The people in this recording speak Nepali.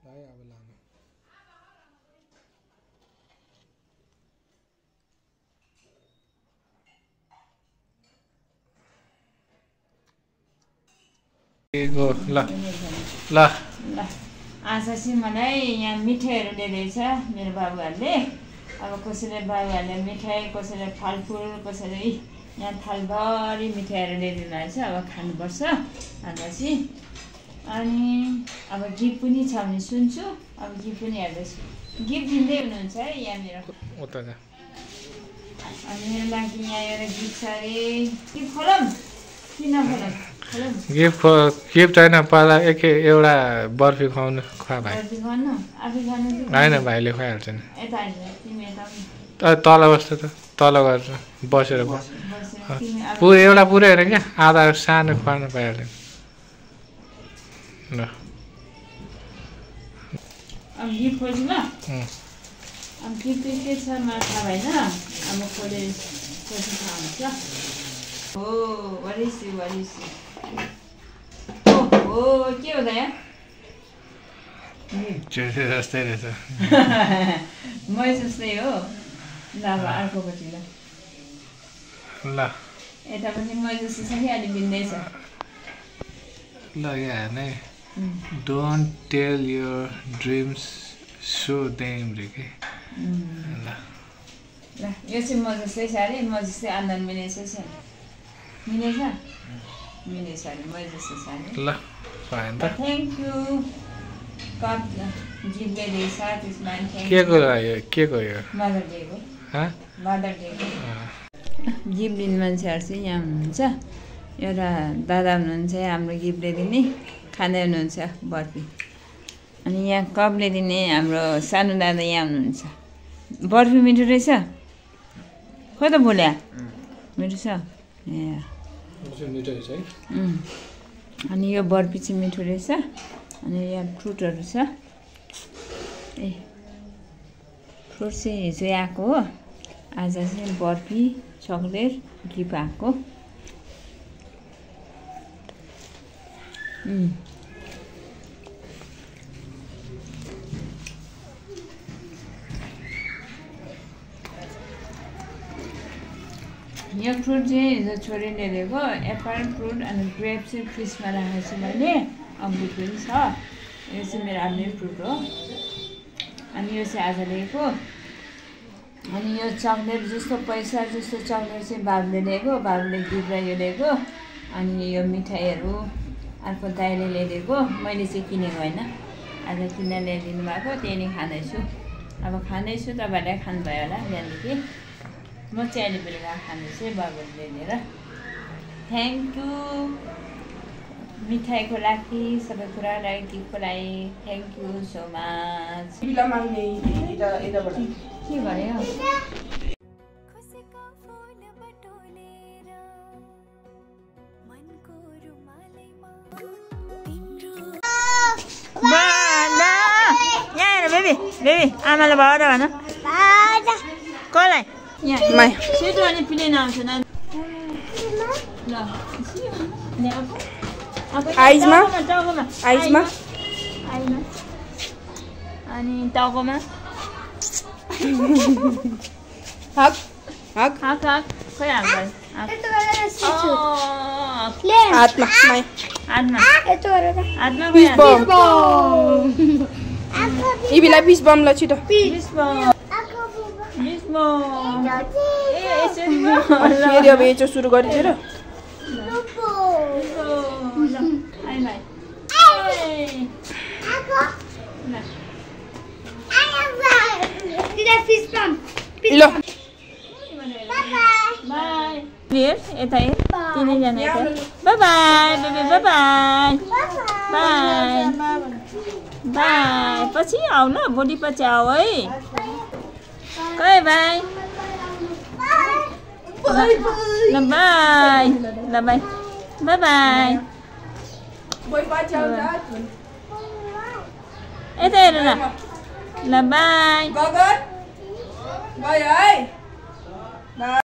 भाइ अब लानु ल ल आज चाहिँ मलाई यहाँ मिठाईहरू ल्याइदिएछ मेरो बाबुहरूले। अब कसैले बाबुहरूले मिठाई, कसैले फलफुल, कसैले यहाँ थालभरि मिठाईहरू ल्याइदिनु रहेछ। अब खानुपर्छ आज चाहिँ। अनि अब गिफ्ट पनि छ भने सुन्छु। अब गिफ्ट पनि हेर्दैछु। गिफ्ट दिँदै हुनुहुन्छ है यहाँ मेरो। अनि मेरो लागि यहाँ एउटा गिफ्ट छ अरे। गिफ्ट खोलौँ कि नखोलौँ? गिफ्ट होइन, पहिला एउटा बर्फी खुवाउनु खुवा भाइ। होइन भाइले खुवाइहाल्छ नि। तल बस्छ त, तल गर्छ बसेर एउटा पुरै हेर क्या, आधा सानो खुवाउनु पाइहाल्यो ल। अब गिफ्ट खोल्छु ल। अब गिफ्ट के छ मलाई थाहा भएन। अब खोले थाहा हुन्छ। हो वरिसी ओ के हो दाया? जस्तै रहेछ। मै जस्तै हो। ल अब अर्कोपट्टि ल। यता पनि मै जस्तो छ कि अलि भिन्दै छ। ल यहाँ हेर्ने। Don't tell your dreams show them रे के। ल यो चाहिँ म जस्तै छ अरे। म जस्तै आन्दन मिलेछ मिलेछ मिलेछ अरे। म जस्तो छ अरे। ल फाइन त। Thank you. कप गिफ्ट ल्याइदिएछ त्यसमा। के को यो? मदर डेको। मदर डेको गिफ्ट दिने मान्छेहरू चाहिँ यहाँ हुनुहुन्छ। एउटा दादा हुनुहुन्छ हाम्रो गिफ्ट ल्याइदिने, खाँदै हुनुहुन्छ बर्फी। अनि यहाँ कप ल्याइदिने हाम्रो सानो दादा यहाँ हुनुहुन्छ। बर्फी मिठो रहेछ। खोइ त भोल्या मिठो छ। अनि यो बर्फी चाहिँ मिठो रहेछ। अनि यहाँ फ्रुटहरू छ। फ्रुट चाहिँ हिजो आएको हो। आज चाहिँ बर्फी, चक्लेट, गिफ्ट आएको। यो फ्रुट चाहिँ हिजो छोरीले ल्याएको एप्पल फ्रुट अनि ग्रेप चाहिँ फ्रिजमा राखेको छु मैले। अङ्गुर पनि छ। यो चाहिँ मेरो आफ्नै फ्रुट हो। अनि यो चाहिँ आज ल्याएको। अनि यो चक्लेट जस्तो पैसा जस्तो चक्लेट चाहिँ बाबुले ल्याएको। बाबुले गिफ्ट यो ल्याएको। अनि यो मिठाईहरू अर्को दाइले ल्याइदिएको। मैले चाहिँ किनेको होइन। आज किनेर ल्याइदिनु भएको। त्यही नै खाँदैछु। अब खाँदैछु, तपाईँहरूलाई खानुभयो होला बिहानदेखि। म चाहिँ अहिले बेलुका खाँदैछु बाबुले ल्याइदिएर। थ्याङ्क यू मिठाईको लागि, सबै कुराको लागि, गिफ्टको लागि। Thank you so much. के गरे हो? यहाँ हेर बेबी बेबी आमाले भयो र भन। कसलाई? यहाँ छिटो अनि प्लेन आउँछ न। आइजमा अनि टाउकोमा हक खै हाल्छ हातमा इबीलाई पिस बम ल छिटो। फेरि अब एचो सुरु गरिदियो र। ल यता तिनैजना यता। By by baby by by by by. पछि आऊ ल, भोलि पछि आऊ है। कहिले बाई? ल बाई ल बाई बाई बाई। यता हेर न। ल बाई।